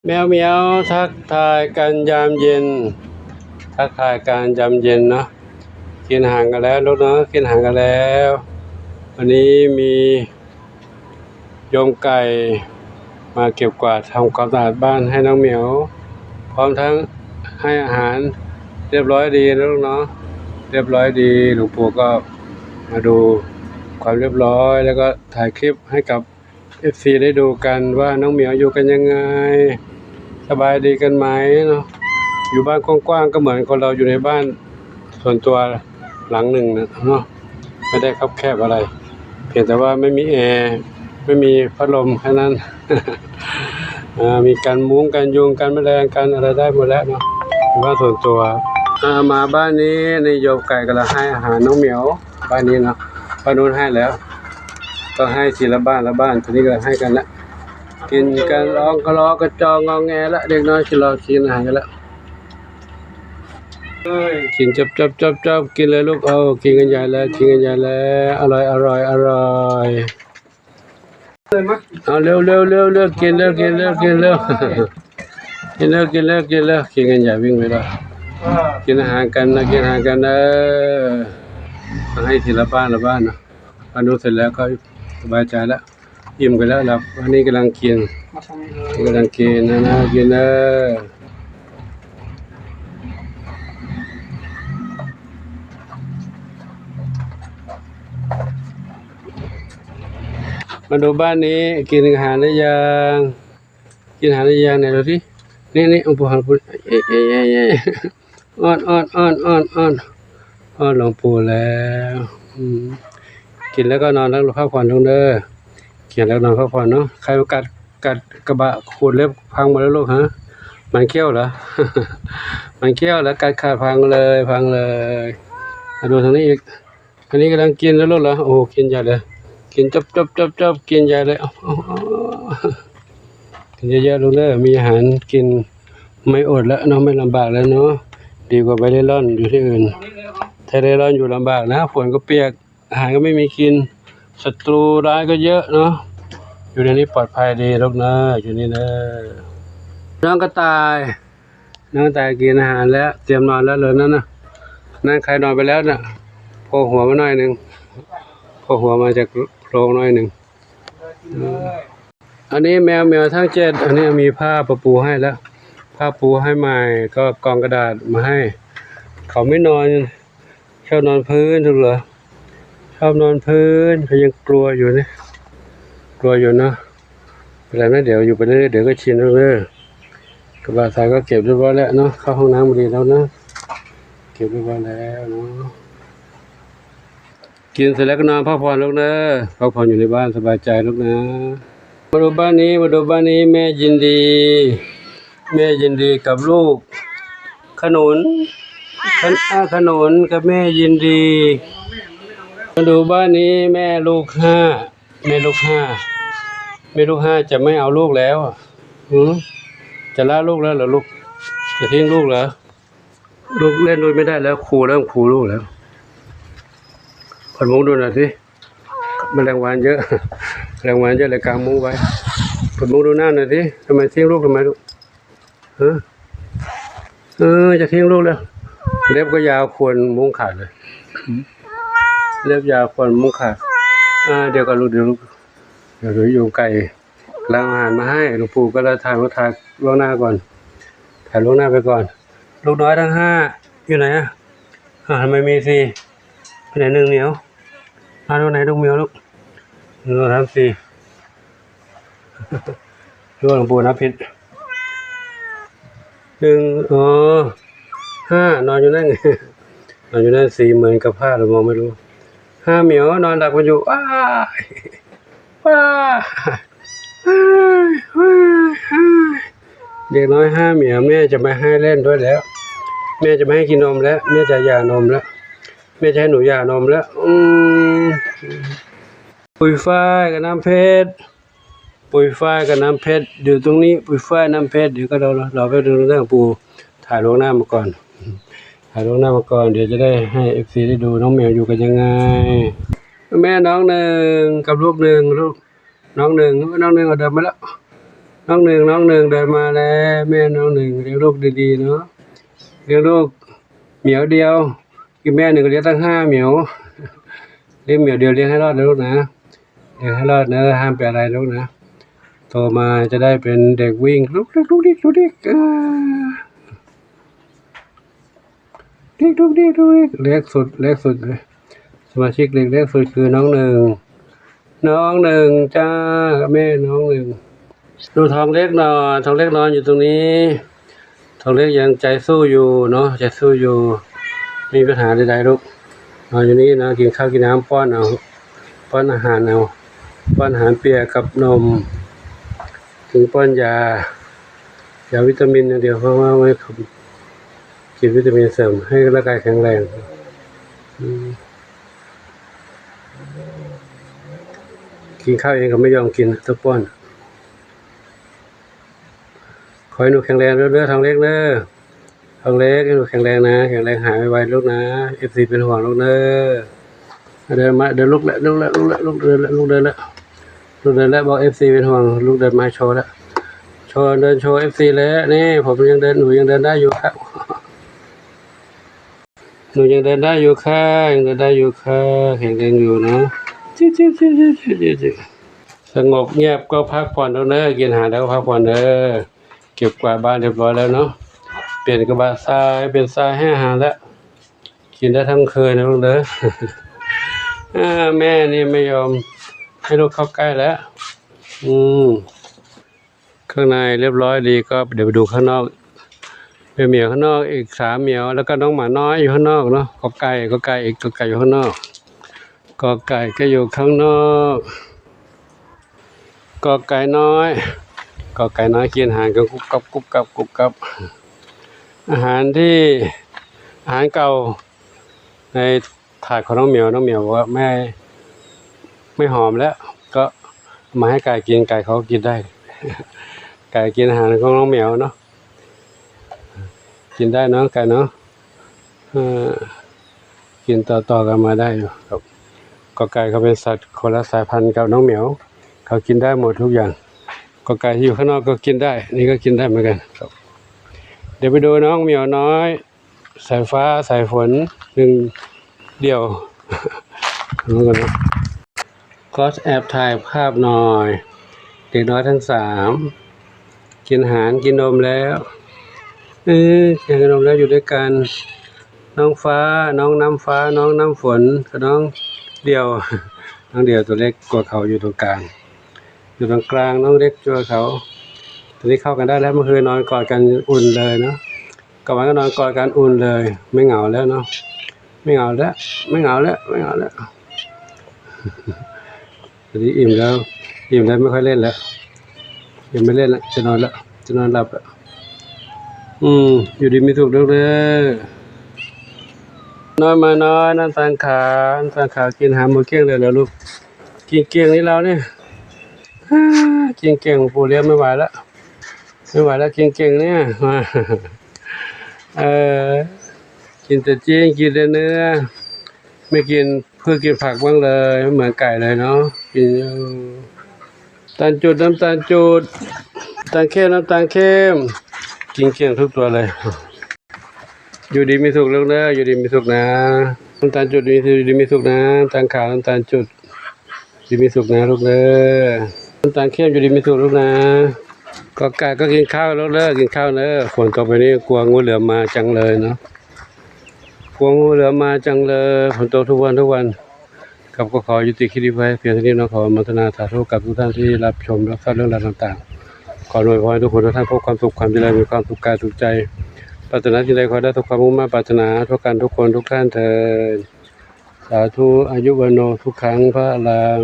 ແມວເໝຽວທັກທາຍກັນຍາມເຢັນ ທັກທາຍກັນຍາມເຢັນເນາະ. ກິນອາຫານກັນແລ້ວລູກເນາະ ກິນອາຫານກັນແລ້ວ. ວັນນີ້ມີໂຍມໄກ່ມາເກັບກວາດ ທຳຄວາມສະອາດບ້ານໃຫ້ນ້ອງເໝຽວ ພ້ອມທັງໃຫ້ອາຫານ ລຽບຮ້ອຍດີນະລູກເນາະ ລຽບຮ້ອຍດີ. ຫຼວງປູ່ກໍມາດູຄວາມລຽບຮ້ອຍ ແລ້ວກໍຖ່າຍຄລິບໃຫ້ກັບ ເອັຟຊີ ໄດ້ດູກັນວ່ານ້ອງໝຽວຢູ່ກັນຍັງໄງ ສະບາຍດີກັນໄໝເນາະ. ຢູ່ບ້ານກວ້າງໆ ກໍເໝືອນຄົນເຮົາຢູ່ໃນບ້ານສ່ວນຕົວຫຼັງໜຶ່ງນະເນາະ ໄມ່ໄດ້ຄັບແຄບອະໄລ ພຽງແຕ່ວ່າໄມ່ມີແອ ໄມ່ມີພັດລົມແຄ່ນັ້ນ. ເອີ ມີກັນຍຸງ ກັນຍຸງ ກັນແມະແລງ ກັນອະໄລໄດ້ໝົດແລ້ວເນາະ ຢູ່ບ້ານສ່ວນຕົວ. ເອີ ມາບ້ານນີ້ ນີ້ໂຍມໄກ່ກຳລັງໃຫ້ອາຫານນ້ອງໝຽວ ບ້ານນີ້ເນາະ ບ້ານໂນ້ນໃຫ້ແລ້ວ ຕ້ອງໃຫ້ທີລະບ້ານລະບ້ານ. ທີນີ້ກຳລັງໃຫ້ກັນລະ ກິນກັນຮ້ອງກະລໍກະຈອງງອແງລະ ເດັກນ້ອຍຊິລອກິນອາຫານກັນລະ. ກິນຈອບໆໆໆ ກິນເລີຍລູກ ເອົາ ກິນກັນໃຫຍ່ແລ້ວ ກິນກັນໃຫຍ່ແລ້ວ ອະລ່ອຍ ອະລ່ອຍ ອະລ່ອຍ. ເອົາ ເລັວໆໆໆ ກິນເລີຍ ກິນເລີຍ ກິນເລີຍ ກິນເລີຍ ກິນເລີຍ ກິນກັນຢ່າວິ່ງໄປເດີ ກິນອາຫານກັນນະ ກິນອາຫານກັນເດີ. ໃຫ້ທີລະບ້ານລະບ້ານນະ ອະນຸເສັດແລ້ວກໍສະບາຍໃຈລະ ອີ່ມກັນແລ້ວລະ. ອັນນີ້ກຳລັງກິນ ກຳລັງກິນນະ ກິນເດີ. ມາດູບ້ານນີ້ ກິນອາຫານຫຼືຍັງ? ກິນອາຫານຫຼືຍັງແນ່ດູຊິ. ນີ້ໆ ອອນ ອອນ ອອນ ອອນ ອອນ ອອນ ຫຼວງປູ່ແລ້ວ. ອືມ ກິນແລ້ວກໍນອນ ແລ້ວພັກຜ່ອນລົງເດີ. ກິນແລ້ວນອນພັກຜ່ອນເນາະ. ໃຄມາກັດ ກັດກະບະຂູດເລັບພັງໝົດແລ້ວລູກ ຮະ? ມັນຂ້ຽວເຫຼື? ມັນຂ້ຽວແລ້ວກັດຂາດພັງເລີຍ ພັງເລີຍ. ມາດູທາງນີ້ອີກ. ອັນນີ້ກຳລັງກິນແລ້ວລູກເຫຼື? ໂອ້ ກິນໃຫຍ່ເລີຍ ກິນຈົບໆໆ ກິນໃຫຍ່ເລີຍ. ເອົາ ເອົາ ເອົາ ກິນເຍາະໆ ລູກເດີ ມີອາຫານກິນ ໄມ່ອົດແລ້ວເນາະ ໄມ່ລຳບາກແລ້ວເນາະ. ດີກວ່າໄປເລ່ລ່ອນຢູ່ທີ່ອື່ນ ຖ້າເລ່ລ່ອນຢູ່ລຳບາກນະ ຝົນກໍປຽກ ອາຫານກໍໄມ່ມີກິນ ສັດຕູຮ້າຍກໍເຍອະເນາະ. ຢູ່ໃນນີ້ປອດໄພດີລູກເດີ ຢູ່ນີ້ເດີ. ນ້ອງກະຕ່າຍ ນ້ອງກະຕ່າຍກິນອາຫານແລ້ວ ຕຽມນອນແລ້ວເລີຍນັ້ນນະ. ນັ້ນໃຄນອນໄປແລ້ວນະ ໂຜຫົວມາໜ້ອຍໜຶ່ງ ໂຜຫົວມາຈາກໂພງໜ້ອຍໜຶ່ງ. ເອີ ອັນນີ້ແມວ ແມວທັງເຈັດ ອັນນີ້ມີຜ້າປະປູໃຫ້ແລ້ວ ຜ້າປູໃຫ້ໃໝ່ ກໍກອງກະດາດມາໃຫ້. ເຂົາໄມ່ນອນ ຊອບນອນພື້ນທຸກເຫຼື ຊອບນອນພື້ນ ເຂົາຍັງກົວຢູ່ນີ້ ກົວຢູ່ເນາະ. ເປັນໄລນະ ດຽວຢູ່ໄປເລື້ອຍໆ ດຽວກໍຊິນເດີ. ກະບະຊາຍກໍເກັບຮຽບຮ້ອຍແລ້ວເນາະ ເຂົ້າຫ້ອງນ້ຳພໍດີແລ້ວເນາະ ເກັບຮຽບຮ້ອຍແລ້ວເນາະ. ກິນເສັດແລ້ວກໍນອນພັກຜ່ອນລູກເດີ ພັກຜ່ອນຢູ່ໃນບ້ານສະບາຍໃຈລູກນະ. ມາດູບ້ານນີ້ ມາດູບ້ານນີ້ ແມ່ຍິນດີ ແມ່ຍິນດີກັບລູກ ຂະໜູນ ຂະ ອາ ຂະໜູນກັບແມ່ຍິນດີ. ມາດູບ້ານນີ້ ແມ່ລູກຫ້າ ແມ່ລູກຫ້າ ແມ່ລູກຫ້າຈະໄມ່ເອົາລູກແລ້ວ. ຫື ຈະລະລູກແລ້ວເຫຼືລູກ? ຈະຖິ້ມລູກເຫຼື? ລູກເລ່ນດ້ວຍໄມ່ໄດ້ແລ້ວ ຂູ່ແລ້ວ ຂູ່ລູກແລ້ວ. ເປີດມຸ້ງດູໜ່ອຍຊິ ແມລງວັນເຍອະ ແມລງວັນເຍອະເລີຍກາງມຸ້ງໄວ້. ເປີດມຸ້ງດູໜ້າໜ່ອຍຊິ ທຳໄມຖິ້ມລູກ ທຳໄມລູກ? ເອີ ເອີ ຈະຖິ້ມລູກແລ້ວ. ເລັບກໍຍາວ ຄວນມຸ້ງຂາດເລີຍ ເລັບຍາວ ຄວນມຸ້ງຂາດ. ອາ ດຽວກ່ອນລູກ ດຽວລູກ ດຽວຢູ່ໄກ. ກຳລັງເອົາອາຫານມາໃຫ້ ຫຼວງປູ່ກໍເລີຍຖ່າຍ ຖ່າຍລ່ວງໜ້າກ່ອນ ຖ່າຍລ່ວງໜ້າໄປກ່ອນ. ລູກນ້ອຍທັງຫ້າຢູ່ໃນອະ? ອ້າວ ທຳໄມມີສີ່ ໄປໃນໜຶ່ງ? ໜຽວ ມາດູໃນລູກໝຽວລູກ ໜຶ່ງ ສອງ ສາມ ສີ່ ຫຼືວ່າຫຼວງປູ່ນັບຜິດ? ໜຶ່ງ ອໍ ຫ້າ ນອນຢູ່ນັ້ນ ນອນຢູ່ນັ້ນ ສີ່ ເໝືອນກັບພາດ ມອງໄມ່ຮູ້. ຫ້າ ໝຽວນອນຫຼັບກັນຢູ່ ວ້າຍ ວ້າຍ ວ້າຍ ວ້າຍ. ເດັກນ້ອຍຫ້າ ໝຽວ ແມ່ຈະໄມ່ໃຫ້ເລ່ນດ້ວຍແລ້ວ ແມ່ຈະໄມ່ໃຫ້ກິນນົມແລ້ວ ແມ່ຈະຢ່ານົມແລ້ວ ແມ່ຈະໃຫ້ໜູຢ່ານົມແລ້ວ. ອືມ ປຸຍຝ້າຍກັບນ້ຳເພັດ ປຸຍຝ້າຍກັບນ້ຳເພັດ ຢູ່ຕົງນີ້ ປຸຍຝ້າຍ ນ້ຳເພັດ. ດຽວກໍລໍ ລໍແປັບໜຶ່ງເດີ ປູ່ຖ່າຍລ່ວງໜ້າມາກ່ອນ ຖ່າຍລ່ວງໜ້າມາກ່ອນ ດຽວຈະໄດ້ໃຫ້ເອັຟຊີໄດ້ດູ ນ້ອງແມວຢູ່ກັນຍັງໄງ. ແມ່ນ້ອງໜຶ່ງກັບລູກໜຶ່ງ ລູກນ້ອງໜຶ່ງ ນ້ອງໜຶ່ງເອົາເດີມມາແລ້ວ ນ້ອງໜຶ່ງ ນ້ອງໜຶ່ງເດີນມາແລ້ວ ແມ່ນ້ອງໜຶ່ງລ້ຽງລູກດີໆເນາະ ລ້ຽງລູກໝຽວດຽວ ອີກແມ່ໜຶ່ງກໍລ້ຽງຕັ້ງຫ້າໝຽວ ລ້ຽງໝຽວດຽວ ລ້ຽງໃຫ້ລອດນະລູກນະ ລ້ຽງໃຫ້ລອດເດີ ຫ້າມເປັນອະໄລລູກນະ ໂຕມາຈະໄດ້ເປັນເດັກວິ່ງ ລຸກດິກ ລຸກດິກ ລຸກດິກ ເອີ ດິກ ດຸກ ດິກ ດຸກ ດິກ ເລັກສຸດ ເລັກສຸດ ສະມາຊິກເລັກ ເລັກສຸດຄືນ້ອງໜຶ່ງ ນ້ອງໜຶ່ງຈ້າ ແມ່ນ້ອງໜຶ່ງ ດູທ້ອງເລັກໜ່ອຍ ທ້ອງເລັກນອນຢູ່ຕົງນີ້ ທ້ອງເລັກຍັງໃຈສູ້ຢູ່ເນາະ ໃຈສູ້ຢູ່ ມີບັນຫາໃດໆລູກ ນອນຢູ່ນີ້ນະ ກິນເຂົ້າກິນນ້ຳ ປ້ອນເອົາ ປ້ອນອາຫານເອົາ ປ້ອນອາຫານປຽກກັບນົມ ເຖິງປ້ອນຢາ ຢາວິຕາມິນຢ່າງດຽວ ເພາະວ່າໄວ້ກິນວິຕາມິນເສີມໃຫ້ຮ່າງກາຍແຂງແຮງ ອືມ ກິນເຂົ້າເອງກໍບໍ່ຍອມກິນ ຕ້ອງປ້ອນ ຂໍໃຫ້ໜູແຂງແຮງເດີ ທ້ອງເລັກເດີ ທ້ອງເລັກ ໃຫ້ໜູແຂງແຮງນະ ແຂງແຮງຫາຍໄວໆລູກນະ ເອັຟຊີເປັນຫ່ວງລູກເດີ ເດີນມາ ເດີນ ລຸກແລ້ວ ລຸກແລ້ວ ລຸກແລ້ວ ລຸກເດີນແລ້ວ ລຸກເດີນແລ້ວ ລຸກເດີນແລ້ວ ບອກເອັຟຊີເປັນຫ່ວງ ລຸກເດີນມາໂຊແລ້ວ ໂຊ ເດີນໂຊເອັຟຊີແລ້ວ ນີ້ ຜົມຍັງເດີນ ໜູຍັງເດີນໄດ້ຢູ່ ໜູຍັງເດີນໄດ້ຢູ່ຄ່າ ຍັງເດີນໄດ້ຢູ່ຄ່າ ແຂງແຮງຢູ່ເນາະ ຈິ້ວໆ ສະຫງົບງຽບກໍພັກຜ່ອນເດີ ກິນອາຫານແລ້ວກໍພັກຜ່ອນເດີ ເກັບກວາດບ້ານຮຽບຮ້ອຍແລ້ວເນາະ ປ່ຽນກະບະຊາຍ ປ່ຽນຊາຍໃຫ້ອາຫານແລ້ວ ກິນໄດ້ທັງຄືນນະລູກເດີ ເອີ ແມ່ນີ້ໄມ່ຍອມໃຫ້ລູກເຂົ້າໃກ້ແລ້ວ ອືມ ເຄື່ອງໃນຮຽບຮ້ອຍດີ ກໍດຽວໄປດູຂ້າງນອກ ເປັນໝຽວຂ້າງນອກອີກສາມໝຽວ ແລ້ວກໍນ້ອງໝານ້ອຍຢູ່ຂ້າງນອກເນາະ ກໍໄກ່ ກໍໄກ່ອີກ ກໍໄກ່ຢູ່ຂ້າງນອກ ກໍໄກ່ກໍຢູ່ຂ້າງນອກ ກໍໄກ່ນ້ອຍ ກໍໄກ່ນ້ອຍກິນອາຫານກັນກຸບກັບ ກຸບກັບ ກຸບກັບ ອາຫານທີ່ ອາຫານເກົ່າໃນຖາດຂອງນ້ອງໝຽວ ນ້ອງໝຽວບອກວ່າ ແມ່ ໄມ່ຫອມແລ້ວ ກໍເອົາມາໃຫ້ໄກ່ກິນ ໄກ່ເຂົາກໍກິນໄດ້ ໄກ່ກິນອາຫານຂອງນ້ອງໝຽວເນາະ ກິນໄດ້ເນາະ ໄກ່ເນາະ ເອີ ກິນຕໍ່ໆກັນມາໄດ້ຢູ່ ກໍໄກ່ເຂົາເປັນສັດຄົນລະສາຍພັນກັບນ້ອງໝຽວ ເຂົາກິນໄດ້ໝົດທຸກຢ່າງ ກໍໄກ່ທີ່ຢູ່ຂ້າງນອກກໍກິນໄດ້ ນີ້ກໍກິນໄດ້ເໝືອນກັນ ດຽວໄປດູນ້ອງໝຽວນ້ອຍ ສາຍຟ້າສາຍຝົນ ໜຶ່ງດ່ຽວ ຂໍແອບຖ່າຍພາບໜ່ອຍ ເດັກນ້ອຍທັງສາມ ກິນອາຫານ ກິນນົມແລ້ວ ເອີ ກິນນົມແລ້ວ ຢູ່ດ້ວຍກັນ ນ້ອງຟ້າ ນ້ອງນ້ຳຟ້າ ນ້ອງນ້ຳຝົນ ກັບນ້ອງດ່ຽວ ນ້ອງດ່ຽວຕົວເລັກກວ່າເຂົາ ຢູ່ຕົງກາງ ຢູ່ຕົງກາງ ນ້ອງເລັກກວ່າເຂົາ ຕອນນີ້ເຂົ້າກັນໄດ້ແລ້ວ ເມື່ອຄືນນອນກອດກັນອຸ່ນເລີຍເນາະ ກາງວັນກໍນອນກອດກັນອຸ່ນເລີຍ ໄມ່ເຫງົາແລ້ວເນາະ ໄມ່ເຫງົາແລ້ວ ໄມ່ເຫງົາແລ້ວ ໄມ່ເຫງົາແລ້ວ ຕອນນີ້ອີ່ມແລ້ວ ອີ່ມແລ້ວ ໄມ່ຄ່ອຍເລ່ນແລ້ວ ຍັງໄມ່ເລ່ນລະ ຈະນອນລະ ຈະນອນຫຼັບລະ ອືມ ຢູ່ດີມີສຸກເດີ ນ້ອງໝານ້ອຍ ນ້ອງຕາງຂາວ ນ້ອງຕາງຂາວ ກິນອາຫານໝົດກ້ຽງເລີຍລະລູກ ກິນກ້ຽງນີ້ລາວນີ້ ກິນກ້ຽງ ປູລ້ຽງໄມ່ໄຫວລະ ໄມ່ໄຫວແລ້ວ ກິນກ້ຽງນີ້ ເອີ ກິນແຕ່ຈີນ ກິນແຕ່ເນື້ອ ໄມ່ກິນພືດກິນຜັກບ້າງເລີຍ ເໝືອນໄກ່ເລີຍເນາະ ກິນ ຕານຈຸດ ນ້ຳຕານຈຸດ ຕານເຂັ້ມ ນ້ຳຕານເຂັ້ມ ກິນກ້ຽງທຸກຕົວເລີຍ ຢູ່ດີມີສຸກລູກເດີ ຢູ່ດີມີສຸກນະ ນ້ຳຕານຈຸດ ຢູ່ດີມີສຸກນະ ຕານຂາວ ນ້ຳຕານຈຸດ ຢູ່ດີມີສຸກນະລູກເດີ ນ້ຳຕານເຂັ້ມ ຢູ່ດີມີສຸກລູກນະ ກໍໄກ່ກໍກິນເຂົ້າລູກເດີ ກິນເຂົ້າເດີ ຝົນຕົກແບບນີ້ ກົວງູເຫຼືອມມາຈັງເລີຍເນາະ ກົວງູເຫຼືອມມາຈັງເລີຍ ຝົນຕົກທຸກວັນ ທຸກວັນ ກໍຂໍຍຸຕິຄລິບໄວ້ພຽງເທົ່ານີ້ເນາະ ຂໍອະນຸໂມທະນາສາທຸກັບທຸກທ່ານທີ່ຮັບຊົມຮັບຊາບເລື່ອງລາວຕ່າງໆ ຂໍອວຍພອນໃຫ້ທຸກຄົນທຸກທ່ານພົບຄວາມສຸກຄວາມຈະເລີນ ມີຄວາມສຸກກາຍສຸກໃຈ ປາດຖະໜາສິ່ງໃດຂໍໃຫ້ໄດ້ສົມຄວາມມຸ່ງມາດປາດຖະໜາທົ່ວກັນທຸກຄົນທຸກທ່ານເທີ້ນ ສາທຸ ອາຍຸ ວັນໂນ ສຸຂັງ ພະລັງ.